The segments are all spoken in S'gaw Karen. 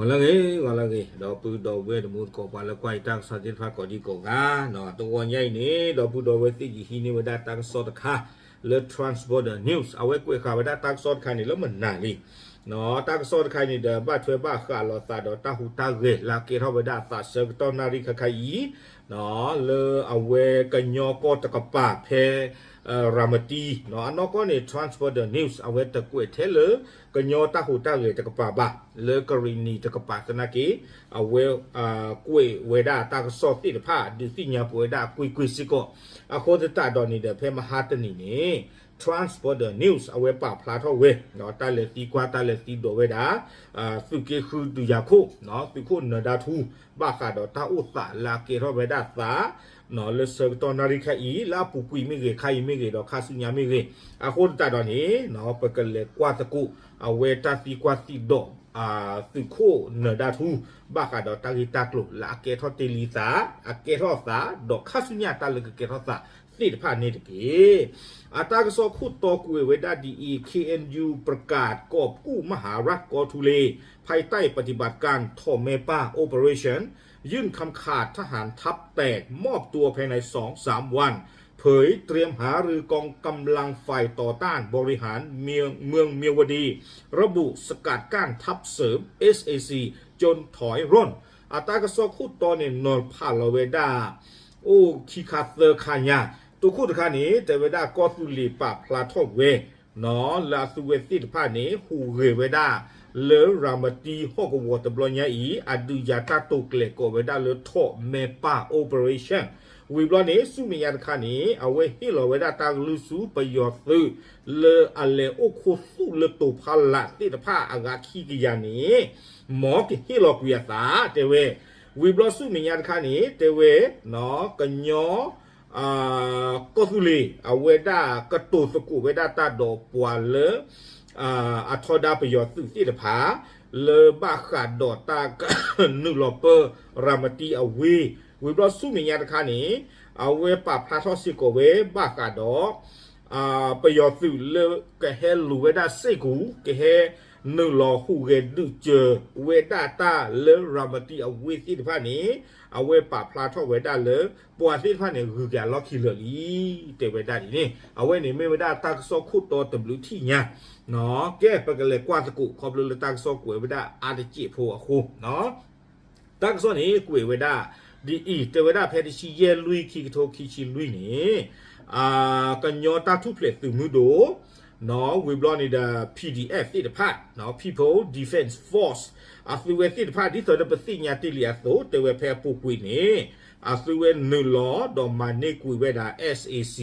ဂီၤလၢအဂ့ၤ, ဂီၤလၢအဂ့ၤ, ဒီပုၢ်ဒီဝဲၢ်တံၤသကိး ပှၤလၢကွၢ်ယတၢ်ကစီၣ်သ့ၣ်တဖၣ်ကိးဒံကိးဂၤ, တဂီၤညါအံၤန့ၣ် ဒီပုၢ်ဒီဝဲၢ်သ့ၣ် ယဟံးန့ၢ်ဝဲဒၣ်တၢ်ကစီၣ်တခါ လၢ Trans Border News အဝဲကွဲးဃာ်ဝဲဒၣ်တၢ်ကစီၣ်တခါန့ၣ်လၢမနၤလံ. တၢ်ကစီၣ်တခါန့ၣ်ဒီး ဘၣ်ထွဲဘၣ်ဃးလိာ်သးဒီးတၢ်ဟူးတၢ်ဂဲၤလၢအကဲထီၣ်ဝဲဒၣ်အသးဆၢကတီၢ်နၣ်ရံၣ်ခါခါအံၤ လၢအဝဲကညီကီၢ်တကပၤဖဲ ရၤမတံ အနီၢ်ကီၢ်န့ၣ် Trans Border News အဝဲတကွဲးထဲလၢ ကညီတၢ်ဟူးတၢ်ဂဲၤတကပၤဘၣ် လၢကရံၣ်နံၤတကပၤသနာ်က့ အဝဲ ကွဲးဝဲဒၣ်တၢ်ကစီၣ်သ့ၣ်တဖၣ် ဒုးသ့ၣ်ညါပဝဲဒၣ်ကွ့ၢ်ကွ့ၢ်စ့ၢ်ကီး. အဃိသတးဒီးန့ၣ်ဒီး ဖဲမဟါတနံၤန့ၣ် Trans Border News အဝဲပာ်ဖျါထီၣ်ဝဲ တၢ်လဲၤသံကွၢ်တၢ်လဲၤသံဒိးဝဲဒၣ် သုးက့ဃုဒုးယၤခိၣ် သုးခိၣ်နၢၤဒါထူ ဘၣ်ဃးဒီးတၢ်အိၣ်သးလၢအကဲထီၣ်ဝဲဒၣ်သး လၢဆၢကတီၢ်နၣ်ရံၣ်ခါအံၤ လၢအပူၤကွံာ်မ့ၢ်ဂ့ၤ ခါအံၤမ့ၢ်ဂ့ၤ ဒီးခါဆူညါမ့ၢ်ဂ့ၤ, အဃိသတးဒီးန့ၣ် ပကလဲၤကွၢ်သကိး အဝဲတၢ်သံကွၢ်သံဒိး သုးခိၣ်နၢၤဒါထူ ဘၣ်ဃးဒီးတၢ်ဂ့ၢ်တၢ်ကျိၤလၢအကဲထီၣ်တ့ၢ်လံသး အကဲထီၣ်သး ဒီးခါဆူညါတၢ်လၢကကဲထီၣ်သးသ့ၣ်တဖၣ်န့ၣ်တက့ၢ်. အတၢ်ကစီၣ်ခိၣ်တီကွဲးဝဲဒၣ်ဒ်အံၤ เคเอ็นยู ประกาศกอบกู้มหาราชกอทุเล ภายใต้ปฏิบัติการถอดแม่ป้า Operation ยื่นคำขาดทหารทัพแตก มอบตัวภายในสองสามวัน เผยเตรียมหารือกองกำลังฝ่ายต่อต้านบริหารเมืองเมียวดี ระบุสกัดกั้นทัพเสริม เอสเอซี จนถอยร่น အတၢ်ကစီၣ်ခိၣ်တီန့ၣ် နီၤဖးလီၤဝဲဒၣ် အိၣ်ခံခါသၢခါညါ, တိခိၣ်တခါန့ၣ် တဲဝဲဒၣ်ကီၢ်သူလ့ၤပာ်ဖျါထီၣ်ဝဲ လၢအသုဝဲသ့ၣ်တဖၣ်န့ၣ် ဟူးဂဲၤဝဲဒၣ် လၢရၤမတံဟီၣ်ကဝီၤတဘျီညါအံၤ အဒုးယၤတၢ်တိာ်ကျဲၤကိးဝဲဒၣ်လၢ ထီၣ်မဲပၢ် Operation ဝံၤဘျီန့ၣ် ဆူမဲာ်ညါတခါန့ၣ် အဝဲဟ့ၣ်လီၤဝဲဒၣ်တၢ်ကလုၢ်ဆူပယီၤသုး လၢအလဲၤအိၣ်ခိးသူၣ်လၢတိၤဖီလာ်သ့ၣ်တဖၣ်အဂၤခံကယၤန့ၣ် မ်ကဟ့ၣ်လီၤကွံာ်အသး တဲဝဲ, ဝံၤဘျီဆူမဲာ်ညါတခါန့ၣ် တဲဝဲ ကညီ ကီၢ်သူလ့ၤ အဝဲဒၣ်ကတိၤသကိးဝဲဒၣ်တၢ်ဒီးပှၤလၢ အထီဒါပယီၤသုးသ့ၣ်တဖၣ် လၢဘၣ်ဃးဒီးတၢ်ကနုာ်လီၤပၢ ရၤမတံအဝ့ၢ်, ဝံၤဘျီဆူမဲာ်ညါတခါန့ၣ် အဝဲပာ်ဖျါထီၣ်စ့ၢ်ကီးဝဲဘၣ်ဃးဒီး ပယီၤသုးလၢကဟဲလူၤဝဲဒၣ်စ့ၢ်ကီး ကဟဲနုာ်လီၤဟူးဂဲၤဒုးစၢၤဝဲဒၣ်တၢ်လၢရၤမတံအဝ့ၢ်သ့ၣ်တဖၣ်န့ၣ် အဝဲပာ်ဖျါထီၣ်ဝဲဒၣ်လၢ ပှၤသ့ၣ်တဖၣ်န့ၣ် ဂုၤက့ၤအလီၢ်ခံလၢာ်လံ တဲဝဲဒၣ်ဒ်န့ၣ် အဝဲန့ၣ်မ့ၢ်ဝဲဒၣ်တၢ်ကစီၣ်ခိၣ်တီတဘျုးထံၣ်ညါ ကဲ ပကလဲၤကွၢ်သကိး ခီဖျိလၢတၢ်ကစီၣ်ကွဲးဝဲဒၣ်အါတစဲးဖိအဃိ တၢ်ကစီၣ်န့ၣ် ကွဲးဝဲဒၣ်ဒ်အံၤ, တဲဝဲဒၣ်ဖဲတဆံယဲၢ်လွံၢ် ခံကထိခံဆံလွံၢ်န့ၣ် ကညီတၢ်ထူၣ်ဖျဲးသုးမုၢ်ဒိၣ် ဝံၤဘျီန့ၣ်ဒီး P D F သ့ၣ်တဖၣ် People Defense Force အသုဝဲသ့ၣ်တဖၣ် ဒ်သိးဒီးပသ့ၣ်ညါတ့ၢ်လံအသိး တဲဝဲဖဲအပူၤကွံာ်န့ၣ် အသုဝဲနုာ်လီၤဒီးမၤန့ၢ်ကွံာ်ဝဲဒၣ် S A C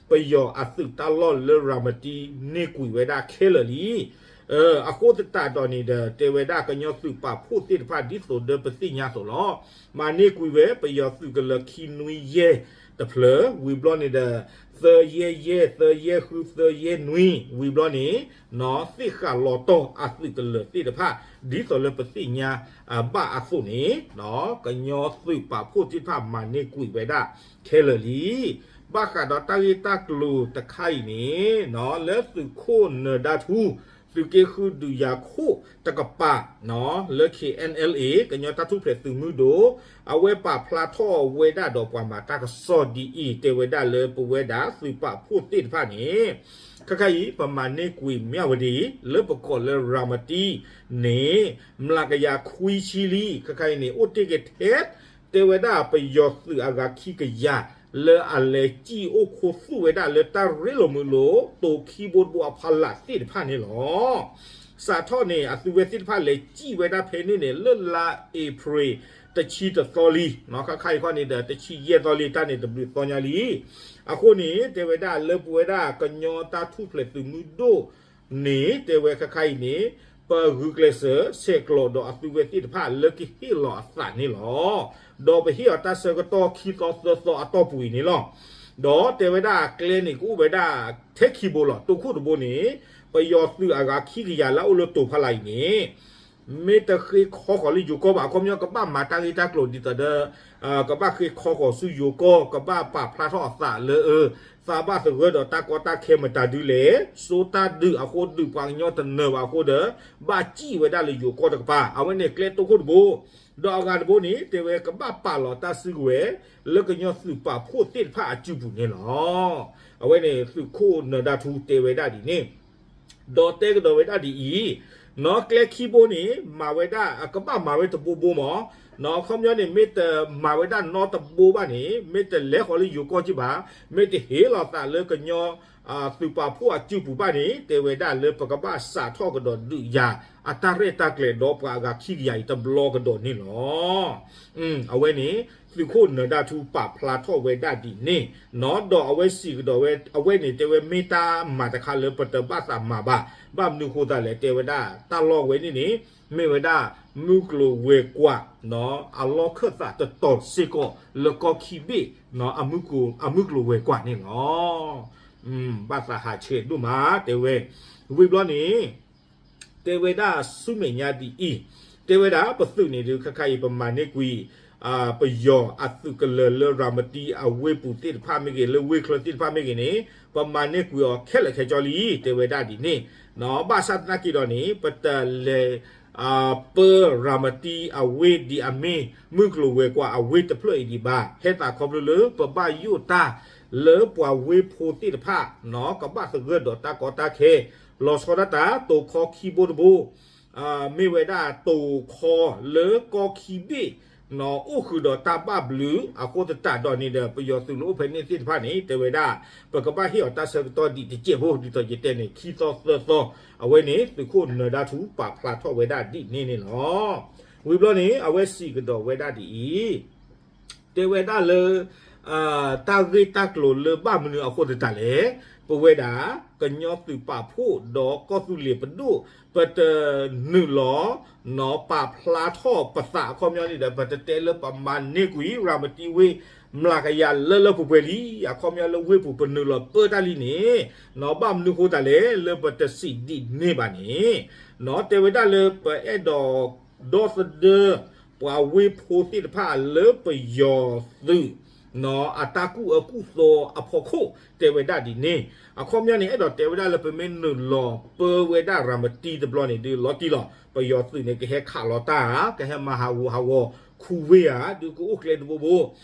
ပယီၤအသုးတၢ်လီၢ်လၢရၤမတံန့ၢ်ကွံာ်ဝဲဒၣ်ခဲလၢာ်လံ. အဃိသတးဒီးန့ၣ်ဒီး တဲဝဲဒၣ်ကညီသုးပာ်ဖှိၣ်သ့ၣ်တဖၣ် ဒ်သိးဒီးပသ့ၣ်ညါအသိးလီၤ. မၤန့ၢ်ကွံာ်ဝဲပယီၤသုးကလၢၤခံနွံယဲၢ်တဖျၢၣ် ဝံၤဘျီန့ၣ်ဒီး သၢယဲၢ်ယဲၢ် သၢယဲၢ်ဃု သၢယဲၢ်နွံ ဝံၤဘျီန့ၣ် သ့ၣ်ဃာ်လီၤတီၢ်အသုးကလၢၤသ့ၣ်တဖၣ် ဒ်သိးလၢပသ့ၣ်ညါ ဘၣ်အသိးန့ၣ် ကညီသုးပာ်ဖှိၣ်သ့ၣ်တဖၣ်မၤန့ၢ်ကွံာ်ဝဲဒၣ်ခဲလၢာ်လံ. ဘၣ်ဃးဒီးတၢ်ဂ့ၢ်တၢ်ကျိၤတခါအံၤန့ၣ် လၢသုးခိၣ်နၢၤဒါထူ သုးက့ဃုဒုးယၤခိၣ်တကပၤ လၢ K N L A ကညီတၢ်ထူၣ်ဖျဲးသုးမုၢ်ဒိၣ် အဝဲပာ်ဖျါထီၣ်ဝဲဒၣ်ဒီးပှၤမၤတၢ်ကစီၣ်ဒ်အံၤ တဲဝဲဒၣ်လၢပဝဲဒၣ်သုးပာ်ဖှိၣ်သ့ၣ်တဖၣ်န့ၣ် ခဲခါအံၤ ပမၤန့ၢ်ကွံာ်မၠၣ်ဝတံၤ လၢပကိးလၢရၤမတံန့ၣ် မျးကယၤခွံဆံလံ ခဲခါအံၤန့ၣ် အိၣ်တ့ၢ်က့ၤထဲ တဲဝဲဒၣ်ပယီၤသုးအဂၤခံကယၤ လၢအလဲၤစံၣ်အိၣ်ခိးသူၣ်ဝဲဒၣ်လၢတၢ်ရ့လိာ်မုာ်လိာ် တိၤခံဘိတဘိအဖီလာ်သ့ၣ်တဖၣ်န့ၣ်လီၤ. စးထီၣ်န့ၣ် အသုဝဲသ့ၣ်တဖၣ်လဲၤစံၣ်ဝဲဒၣ်ဖဲန့ၣ်န့ၣ် လၢလါအ့ဖြ့ၣ်တဆံတသီလံ ခဲခါအံၤခီန့ၣ်ဒီး တဆံယဲၢ်သီလံ တၢ်န့ၣ်တဘျုးသီညါလံ. အဃိန့ၣ် တဲဝဲဒၣ်လၢပဝဲဒၣ်ကညီတၢ်ထူၣ်ဖျဲးသုးမုၢ်ဒိၣ်န့ၣ် တဲဝဲခဲခါအံၤန့ၣ် ပဂုာ်ကျဲးစၢးဆဲးကျိးဒီးအသုဝဲသ့ၣ်တဖၣ်လၢကဟ့ၣ်လီၤအသးန့ၣ်လီၤ. ဒီးပဟ့ၣ်အီၤတၢ်ဆၢကတီၢ်ခံသီသၢသီအတီၢ်ပူၤအံၤန့ၣ်လီၤ. ဒီးတဲဝဲဒၣ်အကျဲန့ၣ် ကအိၣ်ဝဲဒၣ်ထဲခံဘိလီၤ. တိၤခိၣ်တဘိန့ၣ် ပယီၤသုးအဂၤခံကယၤလၢအအိၣ်လၢတိၤဖီလာ်အံၤန့ၣ် မ့ၢ်တဃ့ခီဃီၤလၢယိၤကီၢ်ဘၣ် အခီပညီ ကဘၣ်မၤတၢ်ဂ့ၢ်တၢ်ကျိၤဒ်သိးဒီး ကဘၣ်ဃ့ခီဃီၤဆူယိၤကီၢ် ကဘၣ်ပာ်ဖျါထီၣ်အသးလၢ သးဘၣ်သဂၢၢ်ဒီးတၢ်ကီတၢ်ခဲမတၤဒုလဲၣ်, စိတၢ်ဒုးအဃိဒုးပှၤကညီတနၢၤဘၣ်အဃိဒီး ဘၣ်စံၣ်ဝဲဒၣ်လၢယိၤကီၢ်တကပၤ အဝဲန့ၣ်ကျဲတိခိၣ်တဘိ, ဒီးအဂၤတဘိန့ၣ် တဲဝဲကဘၣ်ပာ်လီၤတၢ်စုကဝဲၤ လၢကညီသုးပာ်ဖှိၣ်သ့ၣ်တဖၣ်အစုပူၤန့ၣ်လီၤ. အဝဲန့ၣ်သုးခိၣ်နၢၤဒါထူတဲဝဲဒၣ်ဒ်န့ၣ် ဒီးတဲကဒီးဝဲဒၣ်ဒ်အံၤ, နီၣ်ကျဲခံဘိန့ၣ် မၤဝဲဒၣ် ကဘၣ်မၤဝဲတဘိဘိမး, နီၣ်အခီပညီန့ၣ် မ့ၢ်တမၤဝဲဒၣ်နီတဘိဘၣ်န့ၣ် မ့ၢ်တလဲၤဃီၤလၢယိၤကီၢ်က့ဘၣ်, မ့ၢ်တဟ့ၣ်လီၤသးလၢကညီ သုးပာ်ဖှိၣ်အစုပူၤဘၣ်န့ၣ် တဲဝဲဒၣ်လၢပကဘၣ်စးထီၣ်ကဒီးဒုးယၤ အတၢ်ရဲၣ်တၢ်ကျဲၤဒီးပှၤအဂၤခံကယၤအံၤတဘျီကဒီးန့ၣ်လီၤ. အဝဲန့ၣ် သုးခိၣ်နၢၤဒါထူပာ်ဖျါထီၣ်ဝဲဒၣ်ဒ်န့ၣ်, နီၣ်ဒီးအဝဲစံးကဒီးဝဲ အဝဲန့ၣ်တဲဝဲမ့ၢ်တၢ်မၤတခါလၢပတဘၣ်သးမၤဘၣ်, ဘၣ်မနုၤဃိသတးလဲၣ် တဲဝဲဒၣ်တၢ်လီၢ်ဝဲန့ၣ်န့ၣ် မ့ၢ်ဝဲဒၣ် မုၢ်ကျိၤဝဲၤကွာ် အလီၢ်ခၢၣ်သးတတီၤစ့ၢ်ကီးလၢကီၢ်ခံဘ့ၣ် အမုၢ်ကျိၤဝဲၤကွာ်န့ၣ်လီၤ. ဘၣ်သးဟးဆှဲးဒိၣ်မး တဲဝဲ, ဝံၤဘျီန့ၣ် တဲဝဲဒၣ်ဆူမဲာ်ညါဒ်အံၤ, တဲဝဲဒၣ်ပသုးန့ၣ်ဒုး ခဲခါအံၤပမၤန့ၢ်ကွံာ် ပယီၤအသုးကလၢၤလၢရၤမတံအဝ့ၢ်ပူၤသ့ၣ်တဖၣ်မ့ၢ်ဂ့ၤ လၢဝ့ၢ်ချၢသ့ၣ်တဖၣ်မ့ၢ်ဂ့ၤန့ၣ် ပမၤန့ၢ်ကွံာ်အီၤခဲလၢာ်ခဲဆ့လံ တဲဝဲဒၣ်ဒ်န့ၣ်, ဘၣ်ဆၣ်သနာ်က့ဒီးန့ၣ် ပတလဲၤ ပၢရၤမတံအဝ့ၢ်ဒ်အမ့ၢ် မုၢ်ကျိၤဝဲၤကွာ်အဝ့ၢ်တဖျၢၣ်အံၤဒံးဘၣ်, ဟဲသးခီဖျိလၢပဘၣ်ယိၣ်တၢ်လၢပှၤဝ့ၢ်ဖိသ့ၣ်တဖၣ် ကဘၣ်သဂၢၢ်ဒီးတၢ်ကီတၢ်ခဲ, လီၤဆီဒၣ်တၢ်တိၤခီခံဘိတဘိ မ့ၢ်ဝဲဒၣ်တိၤခီလၢကီၢ်ခံဘ့ၣ် အိၣ်ဃုာ်ဒီးတၢ်ဘၣ်ဘျုးအဃိသတးဒီးန့ၣ်ဒီး ပယီၤသုးလၢအိၣ်ဖဲန့ၣ်သ့ၣ်တဖၣ်န့ၣ် တဲဝဲဒၣ် ပကဘၣ်ဟ့ၣ်အီၤတၢ်ဆၢကတီၢ်ဒံးတစဲးဖိ ဒ်သိးယတဲန့ၣ် ခံသီသၢသီ, အဝဲန့ၣ် သုးခိၣ်နၢၤဒါထူပာ်ဖျါထီၣ်ဝဲဒၣ်ဒ်န့ၣ်န့ၣ်လီၤ. ဝံၤဘျီန့ၣ် အဝဲစံးကဒီးဝဲဒၣ်ဒ်အံၤ တဲဝဲဒၣ်လၢ တၢ်ဂ့ၢ်တၢ်ကျိၤလၢဘၣ်မနုၤအဃိသတးလဲၣ်, ပဝဲဒၣ် ကညီသုးပာ်ဖှိၣ်ဒီးကီၢ်သူလ့ၤပဒိၣ် ပတနုာ်လီၤ နီၢ်ပာ်ဖျါထီၣ်ပသးအခီပညီန့ၣ်ဒီး ပတတဲလၢပမၤန့ၢ်ကွံာ် ရၤမတံဝ့ၢ် မျးကယၤလၢလၢပှဲၤပှဲၤလံ, အခီပညီလၢဝ့ၢ်ပူၤပနုာ်လီၤပၢတၢ်လံန့ၣ်, နီၢ်ဘၣ်မနုၤဃိသတးလဲၣ် လၢပတစံးဒ်န့ၣ်ဘၣ်န့ၣ်, နီၢ်တဲဝဲဒၣ်လၢ ပအဲၣ်ဒိး ဒီသဒၢ ပှၤဝ့ၢ်ဖိသ့ၣ်တဖၣ်လၢပယီၤသုး နီၢ်အတၢ်ကူၣ်အၢကူၣ်သီအဖီခိၣ် တဲဝဲဒၣ်ဒ်န့ၣ်, အခီပညီန့ၣ် အဲၣ်ဒိးတဲဝဲဒၣ်လၢပမ့ၢ်နုာ်လီၤပၢဝဲဒၣ်ရၤမတံတဘျီန့ၣ်ဒုး လီၤတံၢ်လီၤ ပယီၤသုးန့ၣ် ကဟဲခးလီၤတၢ်ဧါ, ကဟဲမၤဟးဂူာ်ဟးဂီၤခူဝ့ၢ်ဧါ, ဒုးကအိၣ်ကျဲတဘိဘိ,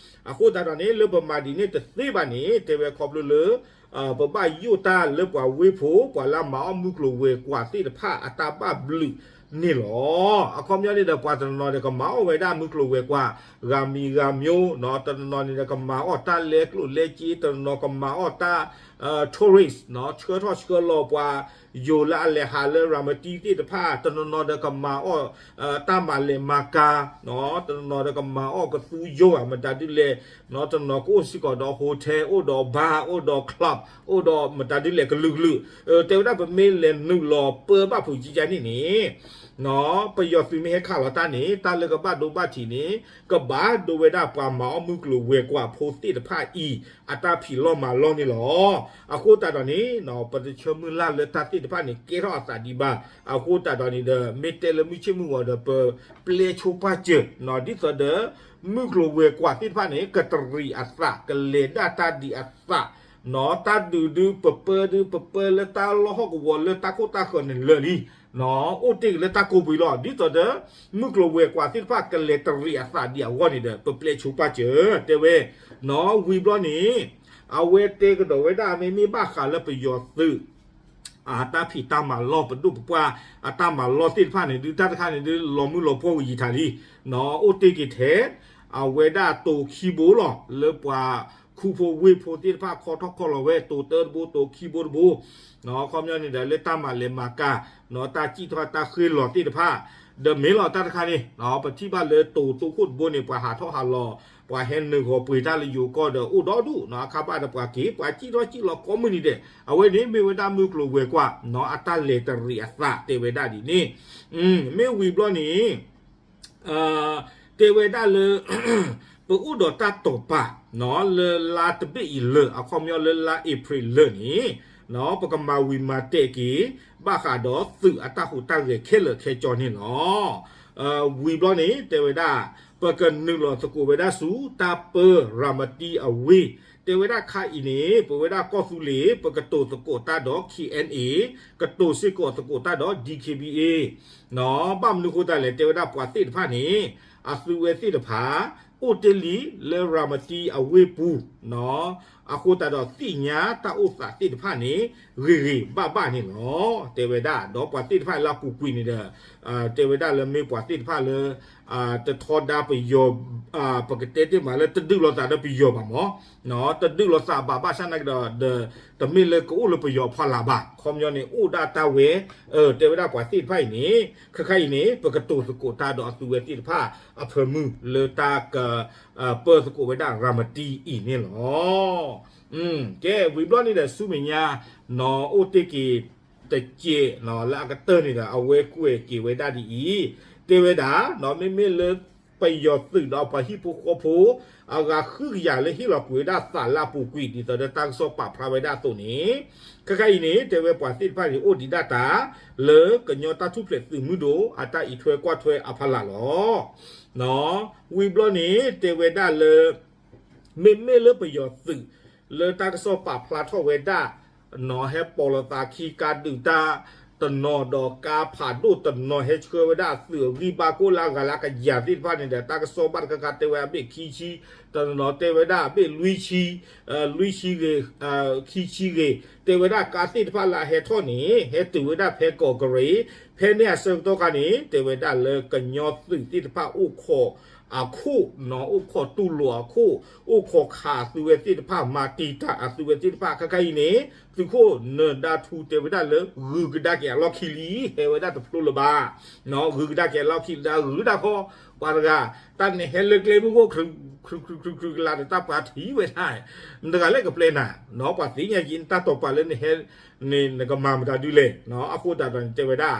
အဃိသတးဒီးန့ၣ် လၢပမၤဒ်န့ၣ်တသ့ဘၣ်န့ၣ် တဲဝဲခီဖျိလၢ ပဘၣ်ယိၣ်တၢ်လၢပှၤဝ့ၢ်ဖိ ပှၤလၢမၤအီၣ်မုၢ်ကျိၤဝဲၤကွာ်သ့ၣ်တဖၣ်အတၢ်ဘၣ်ဘျုးန့ၣ်လီၤ. အခီပညီန့ၣ်ဒီး ပှၤတနီၤနီၤဒီးကမၤအီၣ်ဝဲဒၣ်မုၢ်ကျိၤဝဲၤကွာ် ဂၤမံၤဂၤမံၤ, တနီၤနီၤန့ၣ်ဒီးကမၤအီၣ်တၢ်လဲကျိၣ်လဲစ့, တနီၤနီၤကမၤအီၣ်တၢ် tourist ဆှၢထီၣ်ဆှၢလီၤပှၤ ယိၤလၢအလဲၤဟးလၢရၤမတံသ့ၣ်တဖၣ်, တနီၤနီၤဒီးကမၤအီၣ် တၢ်မၤလဲၤမၤကၤ, တနီၤနီၤဒီးကမၤအီၣ်ကသူယိၤဧါ မတၤဒ်လဲၣ်, တနီၤကအိၣ်စ့ၢ်ကီးဒီး hotel အိၣ်ဒီး bar အိၣ်ဒီး club အိၣ်ဒီးမတၤဒ်လဲၣ်ကလုာ်ကလုာ်, တဲဝဲဒၣ်ပမ့ၢ်လဲၤနုာ်လီၤပၢဘၣ်ဖုးကကါန့ၣ်န့ၣ် ပယီၤသုးမ့ၢ်ဟဲခးလီၤတၢ်န့ၣ် တၢ်လၢကဘၣ်ဒိဘၣ်ထံးန့ၣ် ကဘၣ်ဒိဝဲဒၣ်ပှၤမၤအီၣ်မုၢ်ကျိၤဝဲၤကွာ်ဖိသ့ၣ်တဖၣ်အံၤ အတၢ်ဖံးလီၢ်မၤလီၢ်န့ၣ်လီၤ. အဃိသတးဒီးန့ၣ် ပတဆၢမုၢ်လၢ်လၢတၢ်သ့ၣ်တဖၣ်န့ၣ် ကဲထီၣ်အသးဒံးဘၣ်. အဃိသတးဒီးန့ၣ်ဒီး မ့ၢ်တဲလၢမုၢ်ဆ့ၣ်မုၢ်ဂီၤဒီး ပပျဲဆိပာ်စၢၤ ဒ်သိးဒီး မုၢ်ကျိၤဝဲၤကွာ်သ့ၣ်တဖၣ်န့ၣ် ကတရံးအသး ကလဲၤဒၣ်တၢ်ဒံးအသး တၢ်ဒုးဒုးပပၢဒုးပပၢလၢတၢ်လီၢ်ဟီၣ်ကဝီၤလၢတၢ်ခိၣ်တၢ်ဃၢၤန့ၣ်လၢာ်လံ, အိၣ်တ့ၢ်က့ၤလၢတၢ်ကိးပှ့ၤလီၤ. ဒ်သိးဒီး မုၢ်ကျိၤဝဲၤကွာ်သ့ၣ်တဖၣ်ကလဲၤတရံးအသးဒံးအဂီၢ်န့ၣ်ဒီး ပပျဲဆိပာ်စၢၤ တဲဝဲ, နီၢ်ဝံၤဘျီန့ၣ် အဝဲတဲကဒီးဝဲဒၣ် မ့မ့ၢ်ဘၣ်ဃးလၢပယီၤသုး အတၢ်ဖံးတၢ်မၤလီၢ် ပဒိၣ်ပပှၢ် အတၢ်မၤလီၢ်သ့ၣ်တဖၣ်န့ၣ်ဒုး တၢ်တခါန့ၣ်ဒုး လီၤမုၢ်လီၤဖှီၣ်ဝံၤယံာ်ထးလံ, နီၢ်အိၣ်တ့ၢ်က့ၤထဲ အဝဲဒၣ်တိၤခံဘိလီၤ လၢပှၤခူဖိဝ့ၢ်ဖိသ့ၣ်တဖၣ်ခီထီၣ်ခီလီၤဝဲ တိၤတၢတဘိ တိၤခံဘိတဘိ, နီၢ်အခီပညီန့ၣ်ဒီး လၢတၢ်မၤလဲၤမၤကၤ နီၢ်တၢ်စံၣ်ထီၣ်တၢ်ဃ့ၢ်လီၤသ့ၣ်တဖၣ်, ဒီးမ့ၢ်လီၤတၢ်တခါန့ၣ် နီၢ်ပထံၣ်ဘၣ်လၢတိၤသိခိၣ်တဘိန့ၣ် ပှၤဟးထီၣ်ဟးလီၤ ပှၤဟဲနုာ်ဂီၤပှ့ၤတၢ်လၢယိၤကီၢ်ဒီး အိၣ်ဒီဒူၣ် နီၢ်အခါဘၣ်ဒီးပှၤက့ၤ ပှၤစံၣ်ထီၣ်စံၣ်လီၤကိးမုၢ်နံၤဒဲး အဝဲန့ၣ်မ့ၢ်ဝဲဒၣ်မုၢ်ကျိၤဝဲၤကွာ် နီၢ်အတၢ်လဲၤတရံးအသး တဲဝဲဒၣ်ဒ်န့ၣ်, မ့ၢ်ဝံၤဘျီန့ၣ် တဲဝဲဒၣ်လၢ ပအိၣ်ဒီးတၢ်တိာ်ပာ် နီၢ်လၢလါတဘ့ၣ်အံၤလၢာ် အခီပညီလၢလါအ့ဖြ့ၣ်လၢာ်န့ၣ် ပကမၤဝံၤမၤတဲာ်က့ၤ ဘၣ်ဃးဒီးသုးအတၢ်ဟူးတၢ်ဂဲၤခဲလၢာ်ခဲဆ့န့ၣ်လီၤ. ဝံၤဘျီန့ၣ် တဲဝဲဒၣ် ပကနုာ်လီၤသကိးဝဲဒၣ်ဆူတၢ်ပၢရၤမတံအဝ့ၢ်, တဲဝဲဒၣ်ခါအံၤန့ၣ် ပဝဲဒၣ်ကီၢ်သူလ့ၤ ပကတိၤသကိးတၢ်ဒီး K N A, ကတိၤစ့ၢ်ကီးသကိးတၢ်ဒီး D K B A ဘၣ်မနုၤအဃိသတးလဲၣ် တဲဝဲဒၣ်ပှၤသ့ၣ်တဖၣ်န့ၣ် အသုဝဲသ့ၣ်တဖၣ် အိၣ်တ့ၢ်လံလၢရၤမတံအဝ့ၢ်ပူၤ အဃိသတးဒီးသ့ၣ်ညါတၢ်အိၣ်သးသ့ၣ်တဖၣ်န့ၣ် ဂ့ၤဂ့ၤဘၣ်ဘၣ်န့ၣ်လီၤ. တဲဝဲဒၣ် ဒီးပှၤသ့ၣ်တဖၣ်လၢအပူၤကွံာ်န့ၣ်ဒီး တဲဝဲဒၣ်လၢမ့ၢ်ပှၤသ့ၣ်တဖၣ်လၢ တထီဒါပယီၤ ပကတဲတ့ၢ်မးလၢတဒုးလိာ်သးဒီးပယီၤဘၣ်မး, တဒုးလိာ်သးဘၣ်ဘၣ်ဆၣ်နာ်က့ဒီး တမ့ၢ်လၢကအိၣ်လၢပယီၤဖီလာ်ဘၣ်, ခီပညီန့ၣ် အိၣ်ဒၣ်တၢ်ဝဲ, တဲဝဲဒၣ်ပှၤသ့ၣ်တဖၣ်အံၤန့ၣ် ခဲခါအံၤန့ၣ် ပကတိၤသကိးတၢ်ဒီးအသုဝဲသ့ၣ်တဖၣ်အဖၢမုၢ်လၢတၢ်က ပၢသကိးဝဲဒၣ်ရၤမတံအံၤန့ၣ်လီၤ. ကဲ ဝံၤဘျီန့ၣ်ဒီး ဆူမဲာ်ညါ နီၢ်အိၣ်တ့ၢ်က့ၤတကဲး လၢအကတၢၢ်န့ၣ်ဒီး အဝဲကွဲးက့ၤဝဲဒၣ်ဒ်အံၤ, တဲဝဲဒၣ် မ့မ့ၢ်လၢပယီၤသုးဒီးပှၤဟံၣ်ဖိဃီဖိ အဂၤဃုကယၤလၢဟ့ၣ်လီၤကွံာ်ဝဲဒၣ်သးလၢအပူၤကွံာ် ဒ်သိးဒီးတၢ်ကစီၣ်ပာ်ဖျါဝဲဒၣ်အသိးန့ၣ်, ခဲခါအံၤန့ၣ် တဲဝဲပှၤသ့ၣ်တဖၣ်န့ၣ် အိၣ်ဒံးဒၣ်တၢ် လၢကညီတၢ်ထူၣ်ဖျဲးသုးမုၢ်ဒိၣ် အတၢ်အံးထွဲကွၢ်ထွဲအဖီလာ်လီၤ. ဝံၤဘျီန့ၣ် တဲဝဲဒၣ်လၢ မ့မ့ၢ်လၢပယီၤသုး လၢတၢ်ကစီၣ်ပာ်ဖျါထီၣ်ဝဲဒၣ် နီၢ်ဟဲပိာ်လိာ်သးခံကါဒုၣ်တၢ်တနီၤ ဒီးကါဖးဒိၣ်တနီၤ ဟဲဆှၢဝဲဒၣ်အသုးအဂံၢ်ဘါ ကအိၣ်လၢအဂၤလၢအကယၤသ့ၣ်တဖၣ်န့ၣ်ဒီး တၢ်ကစီၣ်ဘၣ်တခါခါတဲဝဲအဘ့ၣ်ခံဆံ, တနီၤတဲဝဲဒၣ်အဘ့ၣ်လွံၢ်ဆံ, လွံၢ်ဆံဂ့ၤ, ခံဆံဂ့ၤ, တဲဝဲဒၣ်ကါသ့ၣ်တဖၣ်လၢအဟဲထီၣ်န့ၣ် ဟဲတုၤဝဲဒၣ်ဖဲကီၢ်ကရ့ၣ်, ဖဲန့ၣ်အဆၢကတီၢ်ခါန့ၣ် တဲဝဲဒၣ်လၢကညီသုးသ့ၣ်တဖၣ်အိၣ်ခိး အခိၣ်, အိၣ်ခိးတူၢ်လိာ်အခိၣ်, အိၣ်ခိးခးအသုဝဲသ့ၣ်တဖၣ် မၤတံာ်တာ်အသုဝဲသ့ၣ်တဖၣ် ခဲခါအံၤန့ၣ် သုးခိၣ်နၢၤဒါထူတဲဝဲဒၣ်လၢ ဂုၤကဒါက့ၤအလီၢ်ခံလံ, ဟဲဝဲဒၣ်တဖျိလၢၤဘၣ်, ဂုၤကဒါက့ၤအလီၢ်ခံလံ ဂုၤဒၣ်ခီ, ပှၤတဂၤ တၢ်နဟဲလၢကျဲမုၢ်ခိၣ် ချုးချုးချုးချုးကလးဒီး တၢ်ပှၤထံၣ်ဝဲဒၣ်, မတၤတဂၤလဲၣ်ကပျဲနၤ, ပှၤသ့ၣ်ညါယံၤ နတၢ်တိာ်ပာ်လၢနဟဲန့ၣ် နကမၤမတၤဒုလဲၣ်, အဃိသတးဒီးန့ၣ် တဲဝဲဒၣ်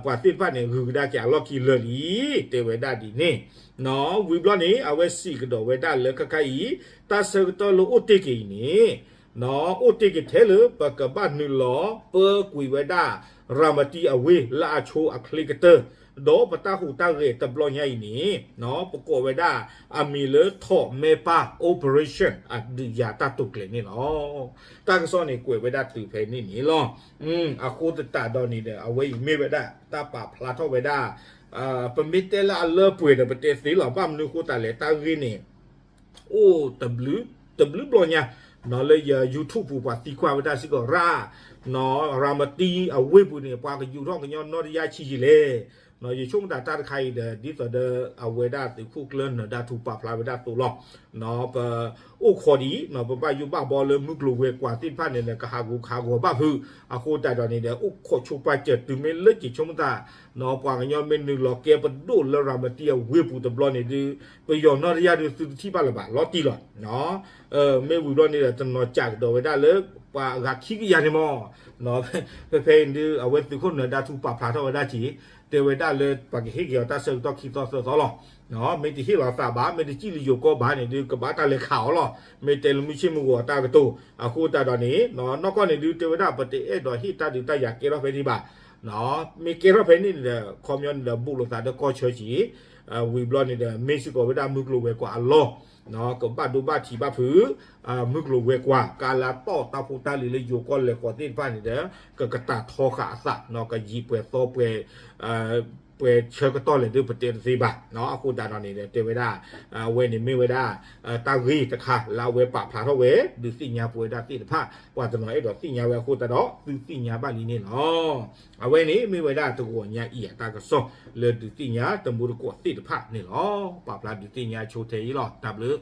ပှၤသ့ၣ်တဖၣ်န့ၣ် ဂုၤကဒါက့ၤအလီၢ်ခံလၢာ်လံ, တဲဝဲဒၣ်ဒ်န့ၣ်, ဝံၤဘျီန့ၣ် အဝဲစံးကဒီးဝဲဒၣ်လၢခဲခါအံၤ တၢ်ဆၢကတီၢ်လၢအိၣ်တ့ၢ်က့ၤအံၤန့ၣ်, အိၣ်တ့ၢ်က့ၤထဲလၢပကဘၣ်နုာ်လီၤပၢကွံာ်ဝဲဒၣ် ရၤမတံအဝ့ၢ်လၢအဆိအချ့ကတၢၢ်, ဒီးပတၢ်ဟူးတၢ်ဂဲၤတဘျီညါအံၤန့ၣ် ပကိးဝဲဒၣ်အမံၤလၢထီၣ်မဲပၢ် Operation အဒုးယၤတၢ်တိာ်ကျဲၤန့ၣ်လီၤ. တၢ်ကစီၣ်န့ၣ်ကွဲးဝဲဒၣ်တုၤဖဲန့ၣ်န့ၣ်လီၤ. အဃိသတးဒီးန့ၣ်ဒီး အဝဲအံၤမ့ၢ်ဝဲဒၣ် တၢ်ပာ်ဖျါထီၣ်ဝဲဒၣ်, ပမ့ၢ်တဲလၢအလၢပှဲၤဒီးပတဲသ့လီၤ. ဘၣ်မနုၤအဃိသတးလဲၣ် တၢ်ဂ့ၢ်န့ၣ် အိၣ်တဘျုးဘျီညါ လၢယ YouTube ပူၤ ပှၤသံကွၢ်ဝဲဒၣ်စ့ၢ်ကီးရၣ်, ရၤမတံအဝ့ၢ်ပူၤန့ၣ် ပှၤကယူၤထီၣ်ကညီနီၢ်တယၢ်ဆံးယံာ်လဲၣ်. ယဆိကမိၣ်တၢ်တခါအံၤဒီး ဒ်သိးဒီး အဝဲဒၣ်သုးခိၣ်ကျၢၢ်နၢၤဒါထူပာ်ဖျါဝဲဒၣ်အသိးလီၤ. ပအိၣ်ခိးဒ်အံၤ ပဘၣ်ယိၣ်ဘၣ်ဘီလၢမုၢ်ကျိၤဝဲၤကွာ်သ့ၣ်တဖၣ်န့ၣ်ဒီး ကဟးဂူာ်ဟးဂီၤဘၣ်ဖုး, အဃိသတးဒီးန့ၣ်ဒီး အိၣ်ခိးဆိပာ်စၢၤတုၤမ့ၢ်လၢက့ၤဆိကမိၣ်တၢ် ပှၤကညီမ့ၢ်နုာ်လီၤကဲပဒိၣ်လၢရၤမတံအဝ့ၢ်ပူၤတဘျီန့ၣ်ဒုး ပယီၤနီၢ်တယၢ်ဒုးသုတထံၣ်ဘၣ်လၢၤဘၣ် လီၤတံၢ်လီၤ. မ့ၢ်ဝံၤဘျီန့ၣ်ဒီး တနီၤစံးကဒီးဝဲဒၣ်လၢ ပှၤအဂၤခံကယၤန့ၣ်မး, ဖဲဖဲအံၤဒုး အဝဲသုးခိၣ်နၢၤဒါထူပာ်ဖျါထီၣ်ဝဲဒၣ်က့ၤ, တဲဝဲဒၣ်လၢပှၤကဟ့ၣ်က့ၤအီၤတၢ်ဆၢကတီၢ်ခံသီသၢသီလီၤ. မ့ၢ်တဟ့ၣ်လီၤသးဘၣ် မ့ၢ်တစံၣ်လၢယိၤကီၢ်ဘၣ်န့ၣ်ဒုး ကဘၣ်တၢ်လဲၤခးအီၤလီၤ. မ့ၢ်တဲလၢမုၢ်ဆ့ၣ်မုၢ်ဂီၤအတၢ်ကတိၤ အဃိသတးဒီးန့ၣ် နီၢ်ကီၢ်န့ၣ်ဒုး တဲဝဲဒၣ်ပတအဲၣ်ဒိးဟ့ၣ်တၢ်ဒုးတၢ်ယၤကဲထီၣ်ဖဲန့ၣ်ဘၣ်. မ့ၢ်ကဲထီၣ်ဖဲန့ၣ်န့ၣ်ဒီး ခီပညီန့ၣ်ဒီး ဘူးလိာ်သးဒီးကီၢ်ဆၢက့ၤ, ဝံၤဘျီန့ၣ်ဒီး မ့ၢ်စ့ၢ်ကီးဝဲဒၣ်မုၢ်ကျိၤဝဲၤကွာ်အလီၢ် ကဘၣ်ဒိဘၣ်ထံးဘၣ်ဖုး, မုၢ်ကျိၤဝဲၤကွာ် ကါလၢအတီၢ်တၢ်ဖိတၢ်လံၤလၢယိၤကီၢ်လဲၤဃီၤသ့ၣ်တဖၣ်န့ၣ်ဒီး ကကတၢၢ်ထီဃာ်အသး ကယံာ်ပှဲၤသီပှဲၤ ပှဲၤဆၢကတီၢ်လဲၣ်ဒုး ပတဲတသ့ဘၣ်. အဃိသတးဒီးန့ၣ်ဒီး တဲဝဲဒၣ် အဝဲန့ၣ်မ့ၢ်ဝဲဒၣ် တၢ်ဂ့ၢ်တခါလၢအဝဲပာ်ဖျါထီၣ်ဝဲ ဒုးသ့ၣ်ညါပဝဲဒၣ်သ့ၣ်တဖၣ် ပှၤတနီၤအဲၣ်ဒိးသ့ၣ်ညါဝဲအဃိသတးဒီး သုသ့ၣ်ညါဘၣ်လံန့ၣ်လီၤ. အဝဲန့ၣ်မ့ၢ်ဝဲဒၣ်တဂီၤညါအံၤအတၢ်ကစီၣ် လၢဒုးသ့ၣ်ညါတမူတကိးသ့ၣ်တဖၣ်န့ၣ်လီၤ. ပာ်ဖျါဒုးသ့ၣ်ညါဆိထဲအံၤလီၤ. တၢ်ဘျုး